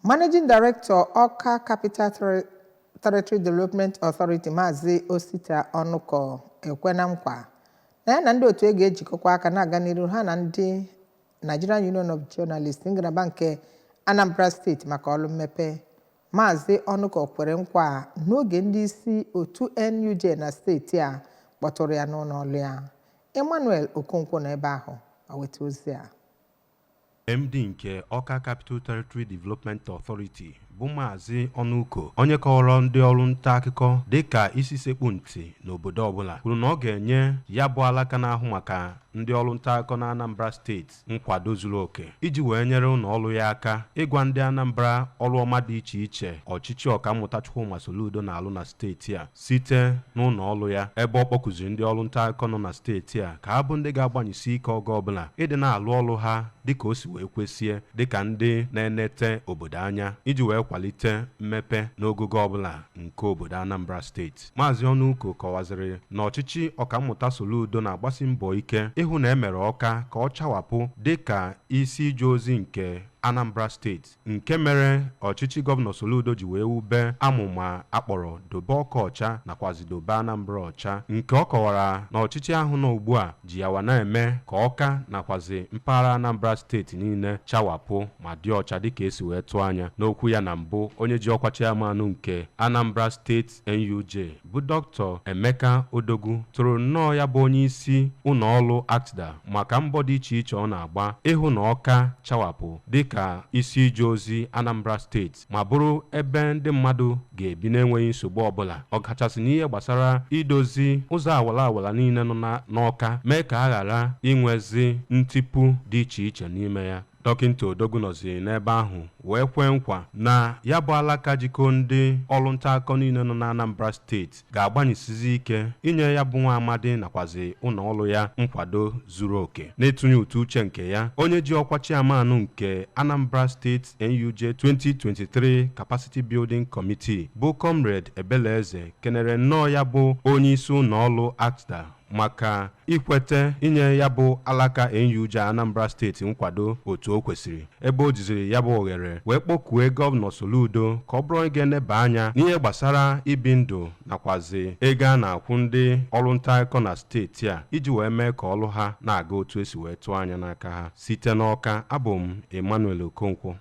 Managing Director, Awka Capital Territory Development Authority, Maazị Osita Ọnụkọ, ekwena nkwa na ya na ndị otu e ga-ejikọkwa aka na-aga n'iru ha na ndị Nigerian Union of Journalists ngalaba nke Anambra Steeti maka ọrụ mmepe. Maazị Ọnụkọ kwere nkwa a n'oge ndị isi otu NUJ na steeti a kpọtụrụ ya n'ụlọ ọrụ ya. Emmanuel Okonkwo nọ ebe ahụ ma weta ozi a. MD nke Awka Capital Territory Development Authority bụ Maazị Ọnụko, onye kọwara ndị ọrụ nta akụkọ dịka isi sekpu ntị n'obodo ọbụla, kwuru na ọ ga-enye ya bụ alaka na-ahụ maka ndị ọrụ nta akụkọ na Anambra Steeti nkwado zuru oke iji wee nyere ụlọ ọrụ ya aka ịgwa ndị Anambra ọrụ ọma dị iche iche ọchịchị Ọkammụta Chukwuma Soludo na-alụ na steeti a site n'ụlọ ọrụ ya, ebe ọ kpọkụziri ndị ọrụ nta akụkọ nọ na steeti a ka ha bụ ndị ga-agbanyesi ike oge ọbụla ịdị na-alụ ọrụ ha dịka o si wee kwesie, dịka ndị na-enete obodo anya iji wee kwalite mmepe n'ogogo ọbụla nke obodo Anambra Steeti. Maazị Ọnụko kọwaziri na ọchịchị Ọkammụta Soludo na-agbasi mbọ ike ịhụ na e mere Ọka ka ọ chawapụ dịka isi ije ozi nke Anambra Steeti, nke mere ọchịchị Gọvanọ Soludo ji wee wube amụma akpọrọ Dobe Ọka Ọcha nakwazi Dobe Anambra Ọcha, nke ọ kọwara na ọchịchị ahụ nọ ugbu a ji yawa na-eme ka Ọka nakwazi mpaghara Anambra Steeti niile chawapụ ma dị ọcha dịka esi wee tụọ anya. N'okwu ya na mbụ, onye ji ọkwa chairman nke Anambra Steeti NUJ bụ Dr. Emeka Odogwu tụrụ nnọọ ya bụ onye isi ụlọ ọrụ ACTDA maka mbọ dị iche iche ọ na-agba ịhụ na Ọka chawapụ dịka isi ije ozi Anambra Steeti ma bụrụ ebe ndị mmadụ ga-ebi na-enweghị nsogbu ọbụla, ọkachasị n'ihe gbasara idozi ụzọ awara awara niile nọ n'Ọka, mee ka a ghara inwezi ntipu dị iche iche n'ime ya. Dọkịta Odogwu nọziri n'ebe ahụ wee kwee nkwa na ya bụ alaka jikọ ndị ọrụ nta akụkọ niile nọ na Anambra Steeti ga-agbanyesizi ike inye ya bụ nwa amadi nakwazi ụlọ ọrụ ya nkwado zuru oke. N'ịtụnye ụtụ uche nke ya, onye ji ọkwa chairman nke Anambra State NUJ 2023 Capacity Building Committee bụ Comrade Ebeleeze kenere nnọọ ya bụ onye isi ụlọ ọrụ ACTDA maka ikwete inye ya bụ alaka NUJ Anambra Steeti nkwado otu o kwesịrị, ebe o jiziri ya bụ oghere wee kpọkue Gọvanọ Soludo ka ọ bụrụ onye ga-eneba anya n'ihe gbasara ibi ndụ nakwazi ego a na-akwụ ndị ọrụ nta akụkọ na steeti a iji wee mee ka ọrụ ha na-aga otu esi wee tụọ anya n'aka ha. Site n'Ọka, abụ m Emmanuel Okonkwo.